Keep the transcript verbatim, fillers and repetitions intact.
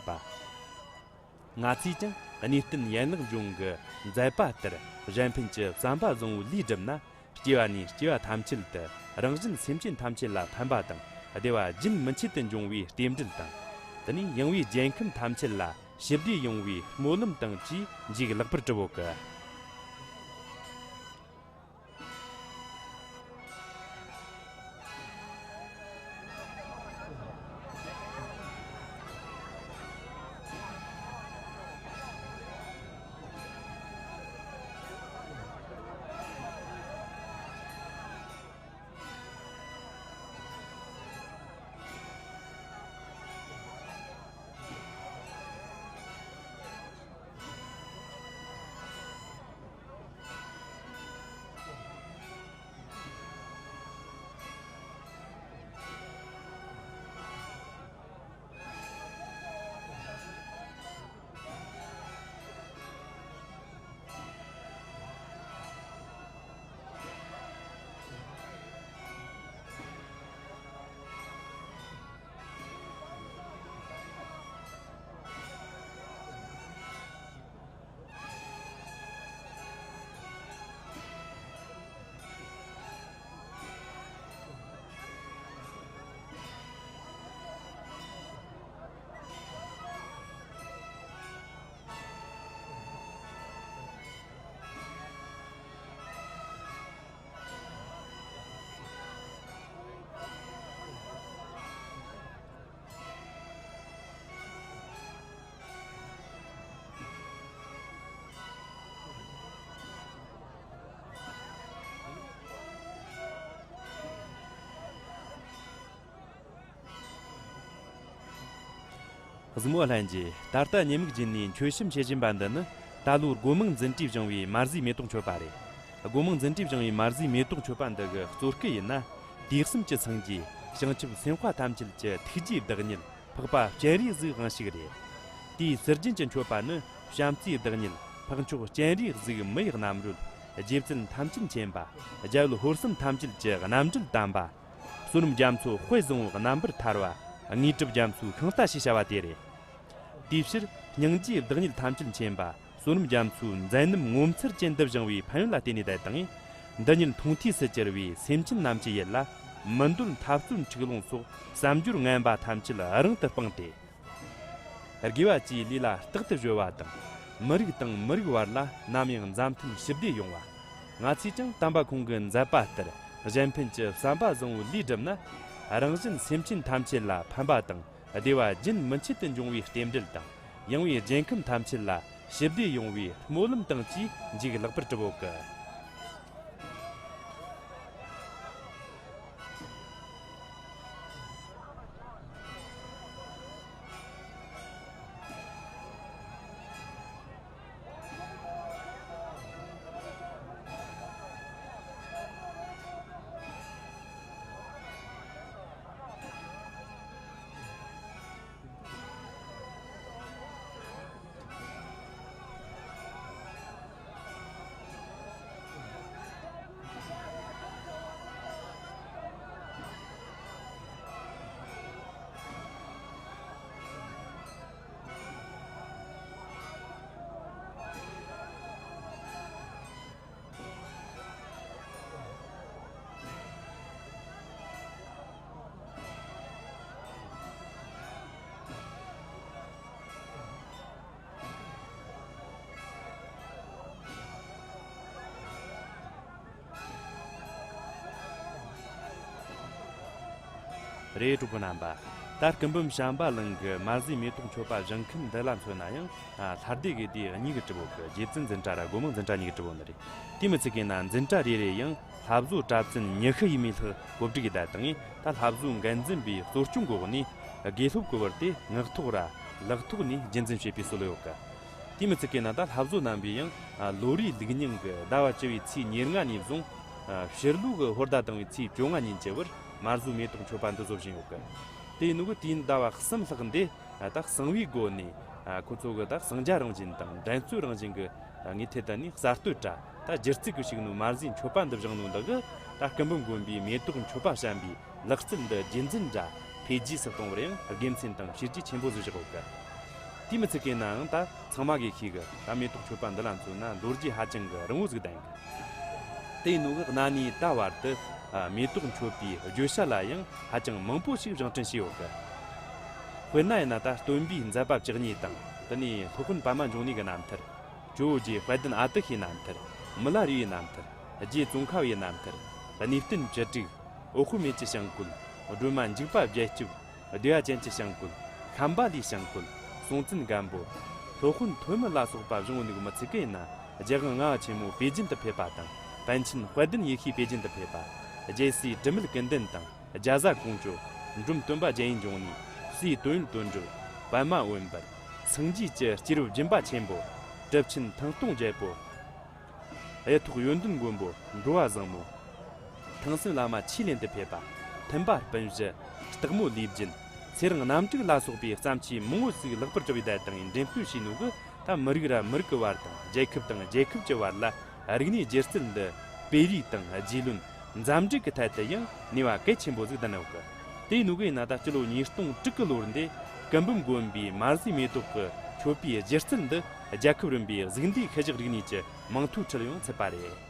པ། ང་ཚོས་ཀྱང་གནས་བརྟན་ཡན་ལག་ལྗོངས་ཀྱི་མཛད་པ་ལྟར་གཞན་ཕན་གྱི་བསམ་པ་བཟང་བོའི་ལས་བསྒྲུབས་ན། སྐྱེ་བ་ནས་སྐྱེ་བ་ཐམས་ཅད་དུ་རང་གཞན་སེམས་ཅན་ཐམས་ཅད་ལ་ཕན་པ་དང་བདེ་བ་རྒྱུན་མི་འཆད་དུ་འབྱུང་བའི་རྟེན་འབྲེལ་དང་། དེ་ནས་ཡང་བའི་རྒྱལ་ཁམས་ཐམས་ཅད་ལ་ཞི་བདེ་ཡོང་བའི་སྨོན་ལམ་དང་བཅས་འཇུག་ལེགས་པར་གྲུབ་བོ་གི། གཟིགས་མོ་ལྷན་རྒྱས། ད་ལྟ་ཉེ་མིག་བརྒྱུད་ནས་མཆོད་བཤམས་བྱེད་བཞིན་པ་འདི་ནི་ད་ལོའི་སྒོ་མང་འཛིན་གྲྭས་བཞེངས་པའི་མ་རྫིའི་མེ་ཏོག་མཆོད་པ་རེད། སྒོ་མང་འཛིན་གྲྭས་བཞེངས་པའི་མ་རྫིའི་མེ་ཏོག་མཆོད་པ་འདི་གི་གཙོ་སྐུ་ཡིན་ན། དུས་གསུམ་གྱི་སངས་རྒྱས་བྱང་ཆུབ་སེམས་དཔའ་ཐམས་ཅད་ཀྱི་ཐུགས་རྗེའི་བདག་ཉིད་འཕགས་པ་སྤྱན་རས་གཟིགས་དབང་ཕྱུག་རེད། དེའི་ཟུར་རྒྱན་གྱི་མཆོད་པ་ནི་བྱམས་བརྩེའི་བདག་ཉིད་འཕགས་མཆོག་སྤྱན་རས་གཟིགས་མི་ཡི་རྣམ་རོལ། རྗེ་བཙུན་ཐམས་ཅད་མཁྱེན་པ། རྒྱལ་བུ་ཧོར་གསུམ་ཐམས་ཅད་ཀྱི་རྣམ་འཕྲུལ་དམ་པ། བསོད་ནམས་རྒྱ་མཚོ་དཔལ་བཟང་པོའི་རྣམ་པར་ཐར་བ། དངོས་གྲུབ་རྒྱ་མཚོའི་ཤིང་རྟ་ཞེས་བྱ་བ་དེ་རེད། དེའི་ཕྱིར་སྙིང་རྗེའི་བདག་ཉིད་ཐམས་ཅད་མཁྱེན་པ་བསོད་ནམས་རྒྱ་མཚོའི་མཛད་རྣམ་ངོ་མཚར་ཅན་འདི་བཞེངས་པའི་ཕན་ཡོན་ལ་བརྟེན་ནས་བསྡད་དང་། འདི་ཉིད་མཐོང་ཐོས་སུ་གྱུར་པའི་སེམས་ཅན་རྣམས་ཀྱི་ཡིད་ལ་མི་འདོད་འཐབ་རྩོད་འཁྲུག་ལོང་སོགས་བསམ་སྦྱོར་ངན་པ་ཐམས་ཅད་རིང་དུ་སྤངས་ཏེ། དགེ་བ་བཅུའི་ལས་ལ་རྟག་ཏུ་གཞོལ་བ་དང་། མི་རིགས་དང་མི་རིགས་བར་ལ་ནམ་ཡང་མཛའ་མཐུན་ཞི་བདེ་ཡོང་བ། ང་ཚོས་ཀྱང་དམ་པ་ཁོང་གི་མཛད་པ་ལྟར་གཞན་ཕན་གྱི་བསམ་པ་བཟང་བོའི་ལས་བསྒྲུབས་ན། རང་གཞན་སེམས་ཅན་ཐམས་ཅད་ལ་ཕན་པ་དང་བདེ་བ་རྒྱུན་མི་འཆད་དུ་འབྱུང་བའི་རྟེན་འབྲེལ་དང་། ཡང་བའི་རྒྱལ་ཁམས་ཐམས་ཅད་ལ་ཞི་བདེ་ཡོང་བའི་སྨོན་ལམ་དང་བཅས་འཇུག་ལེགས་པར་གྲུབ་བོ་གི། རེད། གྲོགས་པོ་རྣམ་པ། ད་སྐུ་འབུམ་བྱམས་པ་གླིང་གི་མ་རྫིའི་མེ་ཏོག་མཆོད་པ་བཞེངས་མཁན་འདི་ལ་མཚོན་ན་ཡང་། ལྷ་སྡེ་དགེ་སྡེ་གཉིས་ཀྱི་གྲུབ་བོ་གི། རྗེ་བཙུན་འཛིན་གྲྭ་ར་སྒོ་མང་འཛིན་གྲྭ་གཉིས་ཀྱི་གྲུབ་བོ་འདི་རེད། དེ་མི་ཚད་ཀྱི་ན་འཛིན་གྲྭ་རེ་རེ་ཡང་ལྷ་བཟོ་གྲྭ་བཙུན་ཉི་ཤུ་ཡས་མས་ལྷག་གོ་སྒྲིག་ཡིན་ད་དང་། ད་ལྷ་བཟོ་འགན་འཛིན་པའི་གཙོ་སྐྱོང་གི་འོག་ནས་དགེ་སློབ་ཀྱི་བར་དེ་ངག་ཐོག་ར་ལག་ཐོག་ནས་རྒྱུན་འཛིན་བྱེད་པའི་སྲོལ་ཡོད་གི། དེ་མི་ཚད་ཀྱི་ན་ད་ལྷ་བཟོ་རྣམ་པས་ཡང་ལོ་རེའི་ལུགས་རྙིང་གི་ཟླ་བ་བཅུ་བའི་ཚེས་ཉེར་ལྔ་ནས་བཟུང་། ཕྱི་ལུགས་ཀྱི་ཧོར་ཟླ་དང་བའི་ཚེས་བཅོ་ལྔ་ཉིན་གྱི་བར་མ་རྫིའི་མེ་ཏོག་མཆོད་པ་འདི་བཟོ་བཞིན་ཡོད་གི། དེ་ཡིན་ནོ་གི་དུས་ཡུན་ཟླ་བ་གསུམ་ལྷག་འདི་ད་གསང་བའི་སྒོ་ནས་ཁོ་ཚོ་གི་ད་གསང་རྒྱ་རང་བཞིན་དང་འགྲན་རྩོད་རང་བཞིན་གྱི་ངོས་ཐད་དུ་ནས་གསར་གཏོད་དྲ་ད་སྒྱུ་རྩལ་གྱི་ཞིག་ནོ་མ་རྫིའི་མཆོད་པ་འདི་བཞེངས་ནོ་འདི་གི་ད་སྐུ་འབུམ་དགོན་པའི་མེ་ཏོག་མཆོད་པ་བཤམས་པའི་ལག་རྩལ་འདི་རྒྱུན་འཛིན་དྲ་འཕེལ་རྒྱས་སུ་གཏོང་བར་ཡང་དགེ་མཚན་དང་བྱས་རྗེས་ཆེན་པོ་བཟོ་བཞག་ཡོད་གི། དེ་མི་ཚད་གི་ནའང་ད་ཚང་མ་གིས་ཤེས་གི། ད་མེ་ཏོག་མཆོད་པ་འདི་ལ་མཚོན་ན་ལོ་རྒྱུས་ཧ་ཅང་གི་རིང་བོ་ཟིག་ལྡན་གི། དེ་ཡིན་ནོ་གི་གནའ་ནས་ད་བར་དུ་ཨ་མེ་ཏོག་མཆོད་པའི་བརྗོད་བྱ་ལ་ཡང་ཧ་ཅང་མང་པོ་ཞིག་བཞེངས་སྐྲུན་བྱས་ཡོད་གི། དཔེར་ན་ཡིན་ན་ད་སྟོན་པའི་མཛད་པ་བཅུ་གཉིས་དང་། དེ་ནས་སློབ་དཔོན་པདྨ་འབྱུང་གནས་ཀྱི་རྣམ་ཐར། ཇོ་བོ་རྗེ་དཔལ་ལྡན་ཨ་ཏི་ཤའི་རྣམ་ཐར། མི་ལ་རས་པའི་རྣམ་ཐར། རྗེ་ཙོང་ཁ་བའི་རྣམ་ཐར། གནས་བརྟན་བཅུ་དྲུག། འོད་དཔག་མེད་ཀྱི་བྱིན་རྒོད། སྒྲོལ་མ་འཇུག་པ་བརྒྱད་སྐྱོབ། བདེ་བ་ཅན་གྱི་བྱིན་རྒོད། ཤམ་བྷ་ལའི་བྱིན་རྒོད། སྲོང་བཙན་སྒམ་པོ། སློབ་དཔོན་ཐོན་མི་ལ་སོགས་པ་བྱུང་ནུག་མི་ཚད་གི་ཡིན་ན། རྒྱལ་དབང་ལྔ་པ་ཆེན་མོ་པེ་ཅིན་དུ་ཕེབས་པ་དང་། པཎ་ཆེན་དཔལ་ལྡན་ཡེ་ཤེས་པེ་ཅིན་དུ་ཕེབས་པ། རྒྱལ་སྲས་དྲི་མེད་ཀུན་ལྡན་དང་། རྒྱ་བཟའ་ཀོང་ཇོ། འབྲོམ་སྟོན་པ་རྒྱལ་ཡུམ་འབྱུང་གནས། སྲས་དོན་ཡོད་དོན་གྲུབ། པདྨ་འོད་འབར། སངས་རྒྱས་ཀྱི་སྐྱེས་བུ་སྦྱིན་པ་ཆེན་པོ། གྲུབ་ཆེན་ཐང་སྟོང་རྒྱལ་པོ། གཡུ་ཐོག་ཡོན་ཏན་མགོན་པོ། འགྲོ་བ་བཟང་མོ། ཐང་སན་བླ་མ་ཆོས་གླིང་དུ་ཕེབས་པ། མཐུན་པ་སྤུན་བཞི། སྟག་མོ་ལུས་སྦྱིན། ཚེ་རིང་རྣམ་དྲུག་ལ་སོགས་པའི་བརྩམས་ཆོས་མང་བོ་ཞིག་ལེགས་པར་གྲུབ་པའི་བརྡ་དང་འགྲེམས་སྟོན་བྱས་ནོ་གི། ད་མི་རིགས་ར་མི་རིགས་ཀྱི་བར་དང་། རྒྱལ་ཁབ་དང་རྒྱལ་ཁབ་ཀྱི་བར་ལ་རིག་གནས་སྒྱུ་རྩལ་འདི་སྤེལ་རེས་དང་རྒྱུས་ལོན་འཛམ་འགྲིག་གི་ཐད་དུ་ཡང་ནུས་པ་གལ་ཆེན་པོ་ཟིག་ལྡན་ཡོད་གི། དེ་ནུ་གི་ཡིན་ན་ད་སྤྱི་ལོ་ཉིས་སྟོང་དྲུག་གི་ལོར་འདི་སྐུ་འབུམ་དགོན་པའི་མར་ཟས་མེ་ཏོག་གི་མཆོད་པའི་སྒྱུ་རྩལ་འདི་རྒྱལ་ཁབ་རིམ་པའི་གཟུགས་འདས་ཤུལ་བཞག་རིག་གནས་ཀྱི་མིང་ཐོ་ཁྲིད་ཡོང་ཚུད་པ་རེད།